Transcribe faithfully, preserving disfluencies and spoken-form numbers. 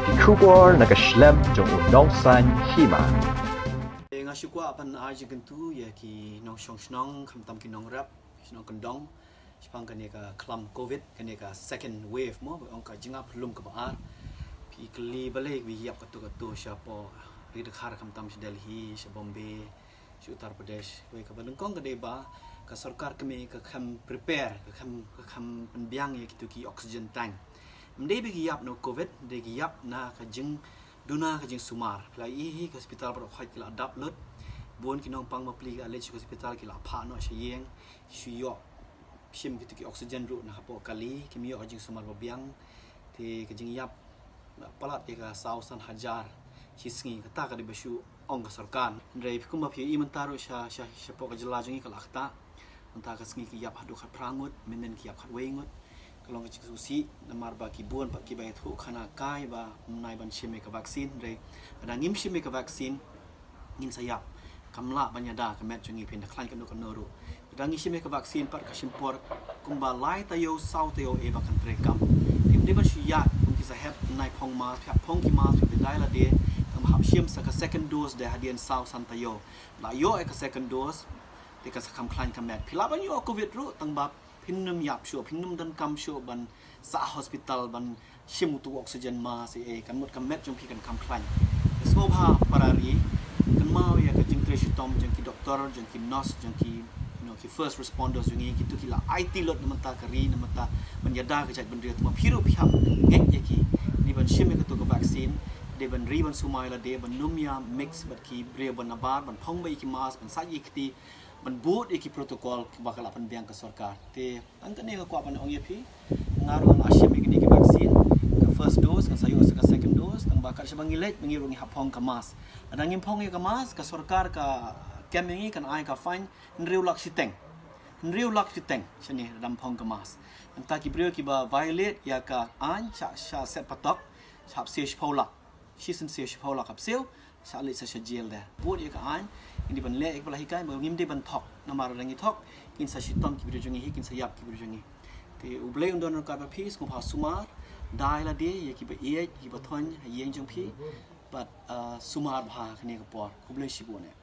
Ki khubor na ka shlem jong u nongsan hima. Nga shu kwah ban ai jingkyntu ïa ki nongshong shnong, khamtam ki nongrep shnong kyndong shaphang kane ka khlam covid, kane ka second wave mo, ong ka jingap lum kaba ar. Phi kylli balei ba ïap katto katto shapoh Ri Dkhar, khamtam sha Delhi, sha Bombay, sha Uttar Pradesh. Wei kaba nyngkong ka dei ba ka sorkar kmie ka khlem prepare, ka khlem, ka khlem pynbiang ïa kitu ki oxygen tank. Ym dei ba ki ïap na covid, dei ki ïap na ka jingduna, ka jingsumar. Phi la i hi ka hospital baroh khoit ki la dap lut. Bun ki nongpang mapli ki la leit sha hospital, ki la phah noh sha ïing, shu ïoh shim kitu ki oxygen ruh na hapoh kali, kim ïoh ka jingsumar ba biang. Te ka jingïap la palat ïa ka saw san hajar shi sngi, kata ka dei ba shu ong ka sorkar. Hynrei kumba phi i mynta ruh sha, sha, shapoh ka jylla jong ngi ka la ktah. Mynta ka sngi ki ïap haduh khatphra ngut, mynnin ki ïap khatwei ngut. Ka long ka jingsngewsih namar ba ki bun pat kiba ïathuh khana kai ba ym nai ban shim ïa ka vaccine. Hynrei lada ngim shim ïa ka vaccine, ngin sa ïap. Kam lah ban ïada ka met jong ngi, phin da khlaiñ kano kano ruh. Lada ngi shim ïa ka vaccine pat, ka shim por kumba lai taïew, saw taïew eh ba kan treikam. Te ym dei ban shu ïaid kum ki sahep, nai phong mask, hap phong ki mask, hap dai lade, tang ba hap shim sa ka second dose da hadien saw san taïew. La ïoh ïa ka second dose, te ka sa kham khlaiñ ka met. Phi lah ban ïoh covid ruh, tang ba phin ym ïap shuh, phin ym donkam shuh ban sah hospital ban shim utu u oxygen mask, eh, eh, kan mut ka met jong phi kan kham khlaiñ. Te sngewbha para ri, kynmaw ïa ka jingtrei shitom jong ki doktor, jong ki nurse, jong ki, you know, ki first responders jong ngi, kitu ki la aiti lut na bynta ka ri, na bynta ban ïada ka jaitbynriew. Te ma phi ruh phi hap ngeit ïa ki. Dei ban shim ïa katu ka vaccine, dei ban ri ban sumar ïa lade, ban ym ïa mix bad ki briew ban nabar, ban phong beit ïa ki mask, ban sait ïa ki kti, ban bud ïa ki protocol kiba ka la pynbiang ka sorkar. Te tang kane nga kwah ban ong ïa phi. Nga ruh nga la shim ïa kine ki vaccine, ka first dose, ngan sa ïoh sa ka second dose, tang ba kat shaba ngi leit, ba ngi ruh ngi hap phong ka mask. Lada ngim phong ïa ka mask, ka sorkar ka kem ïa ngi, kan ai ka fine hynriew lak shiteng. Hynriew lak shiteng shane lada ym phong ka mask. Nangta ki briew kiba violate ïa ka aiñ, shah, shah set patok, shah hap siew shiphew lak. Shisien siew shiphew lak hap siew, shah leit sa sha jail de. Bud ïa ka aiñ, ngin dei ban leh ïa kaba la hikai, ba ngim dei ban thok. Namar lada ngi thok, kin sa shitom ki briew jong ngi hi, kin sa ïap ki briew jong ngi. Te U Blei un don ryngkat bad phi, sngewbha sumar, dai lade ïa kiba ïeit, kiba thoiñ ha ïing jong phi, bad, ah, sumar bha kane ka por. Khublei shibun eh.